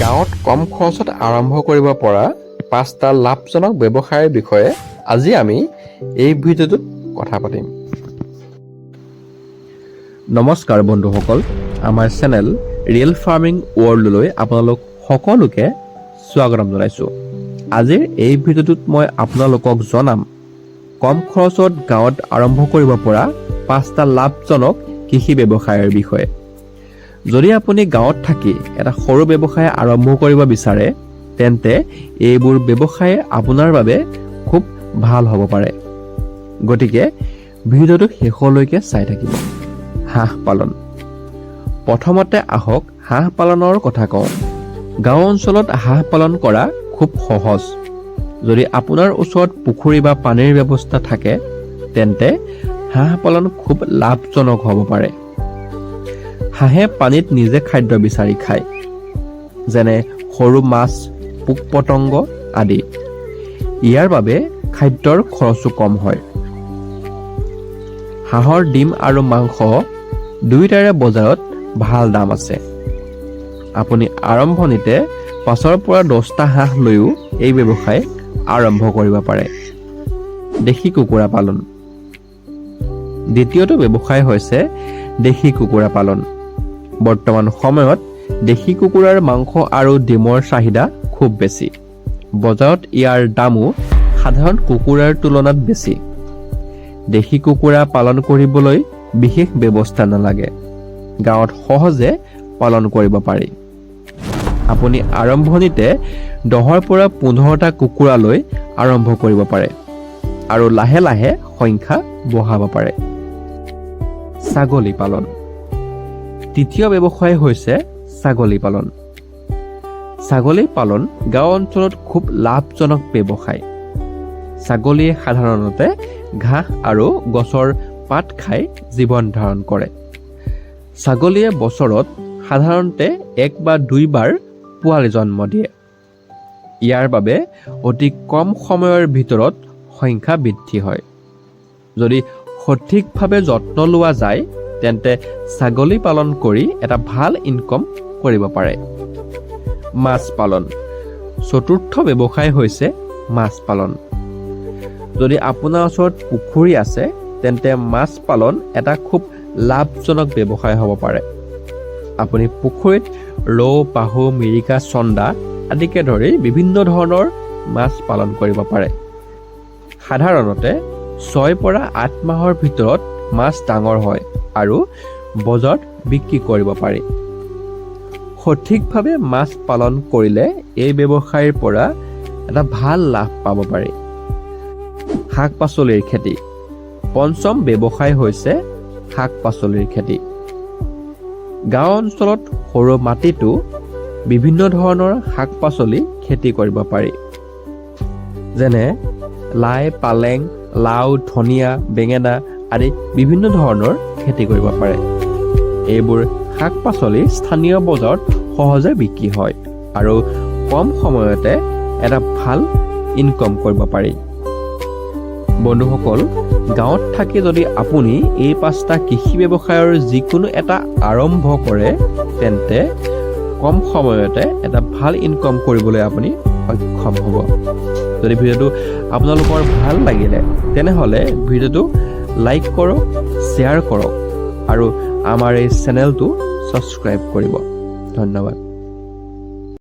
গাঁৱত কম খৰচত আৰম্ভ কৰিব পৰা পাঁচটা লাভজনক ব্যৱসায়ৰ বিষয়ে আজি আমি এই ভিডিঅ'টোত কথা পাতিম। নমস্কাৰ বন্ধুসকল, আমাৰ চেনেল ৰিয়েল ফাৰ্মিং ৱৰ্ল্ডলৈ আপোনালোক সকলোকে স্বাগতম জনাইছোঁ। আজিৰ এই ভিডিঅ'টোত মই আপোনালোকক জনাম কম খৰচত গাঁৱত আৰম্ভ কৰিব পৰা পাঁচটা লাভজনক কৃষি ব্যৱসায়ৰ বিষয়ে। যদি আপুনি গাঁৱত থাকি এটা সৰু ব্যৱসায় আৰম্ভ কৰিব বিচাৰে, তেন্তে এইবোৰ ব্যৱসায় আপোনাৰ বাবে খুব ভাল হ'ব পাৰে। গতিকে ভিডিঅ'টো শেষলৈকে চাই থাকিব। হাঁহ পালন। প্ৰথমতে আহক হাঁহ পালনৰ কথা কওঁ। গাঁও অঞ্চলত হাঁহ পালন কৰা খুব সহজ। যদি আপোনাৰ ওচৰত পুখুৰী বা পানীৰ ব্যৱস্থা থাকে, তেন্তে হাঁহ পালন খুব লাভজনক হ'ব পাৰে। হাঁহে পানীত নিজে খাদ্য বিচাৰি খায়, যেনে সৰু মাছ, পোক পতংগ আদি। ইয়াৰ বাবে খাদ্যৰ খৰচো কম হয়। হাঁহৰ ডিম আৰু মাংস দুয়োটাৰে বজাৰত ভাল দাম আছে। আপুনি আৰম্ভণিতে 5ৰ পৰা 10টা হাঁহ লৈও এই ব্যৱসায় আৰম্ভ কৰিব পাৰে। দেশী কুকুৰা পালন। দ্বিতীয়টো ব্যৱসায় হৈছে দেশী কুকুৰা পালন। বৰ্তমান সময়ত দেশী কুকুৰাৰ মাংস আৰু ডিমৰ চাহিদা খুব বেছি। বজাৰত ইয়াৰ দামো সাধাৰণ কুকুৰাৰ তুলনাত বেছি। দেশী কুকুৰা পালন কৰিবলৈ বিশেষ ব্যৱস্থা নালাগে। গাঁৱত সহজে পালন কৰিব পাৰি। আপুনি আৰম্ভণিতে 10ৰ পৰা 15টা কুকুৰা লৈ আৰম্ভ কৰিব পাৰে আৰু লাহে লাহে সংখ্যা বঢ়াব পাৰে। ছাগলী পালন। তৃতীয় ব্যৱসায় হৈছে ছাগলী পালন। ছাগলী পালন গাঁও অঞ্চলত খুব লাভজনক ব্যৱসায়। ছাগলীয়ে সাধাৰণতে ঘাঁহ আৰু গছৰ পাত খাই জীৱন ধাৰণ কৰে। ছাগলীয়ে বছৰত সাধাৰণতে এক বা দুইবাৰ পোৱালি জন্ম দিয়ে। ইয়াৰ বাবে অতি কম সময়ৰ ভিতৰত সংখ্যা বৃদ্ধি হয়। যদি সঠিকভাৱে যত্ন লোৱা যায়, তেন্তে ছাগলী পালন কৰি এটা ভাল ইনকম কৰিব পাৰে। মাছ পালন। চতুৰ্থ ব্যৱসায় হৈছে মাছ পালন। যদি আপোনাৰ ওচৰত পুখুৰী আছে, তেন্তে মাছ পালন এটা খুব লাভজনক ব্যৱসায় হ'ব পাৰে। আপুনি পুখুৰীত ৰৌ, বাহু, মিৰিকা, চন্দা আদিকে ধৰি বিভিন্ন ধৰণৰ মাছ পালন কৰিব পাৰে। সাধাৰণতে 6ৰ পৰা 8 মাহৰ ভিতৰত মাছ ডাঙৰ হয় আৰু বজাৰত বিক্ৰী কৰিব পাৰি। সঠিকভাৱে মাছ পালন কৰিলে এই ব্যৱসায়ৰ পৰা এটা ভাল লাভ পাব পাৰি। শাক পাচলিৰ খেতি। পঞ্চম ব্যৱসায় হৈছে শাক পাচলিৰ খেতি। গাঁও অঞ্চলত সৰু মাটিতো বিভিন্ন ধৰণৰ শাক পাচলি খেতি কৰিব পাৰি, যেনে লাই, পালেং, লাও, ধনিয়া, বেঙেনা আদি বিভিন্ন ধৰণৰ খেতি কৰিব পাৰে। এইবোৰ শাক পাচলি স্থানীয় বজাৰত সহজে বিক্ৰী হয় আৰু কম সময়তে এটা ভাল ইনকম কৰিব পাৰি। বন্ধুসকল, গাঁৱত থাকি যদি আপুনি এই পাঁচটা কৃষি ব্যৱসায়ৰ যিকোনো এটা আৰম্ভ কৰে, তেন্তে কম সময়তে এটা ভাল ইনকম কৰিবলৈ আপুনি সক্ষম হ'ব। যদি ভিডিঅ'টো আপোনালোকৰ ভাল লাগিলে, তেনেহ'লে ভিডিঅ'টো লাইক কৰক, শ্বেয়াৰ কৰক আৰু আমাৰ এই চেনেলটো ছাবস্ক্ৰাইব কৰিব। ধন্যবাদ।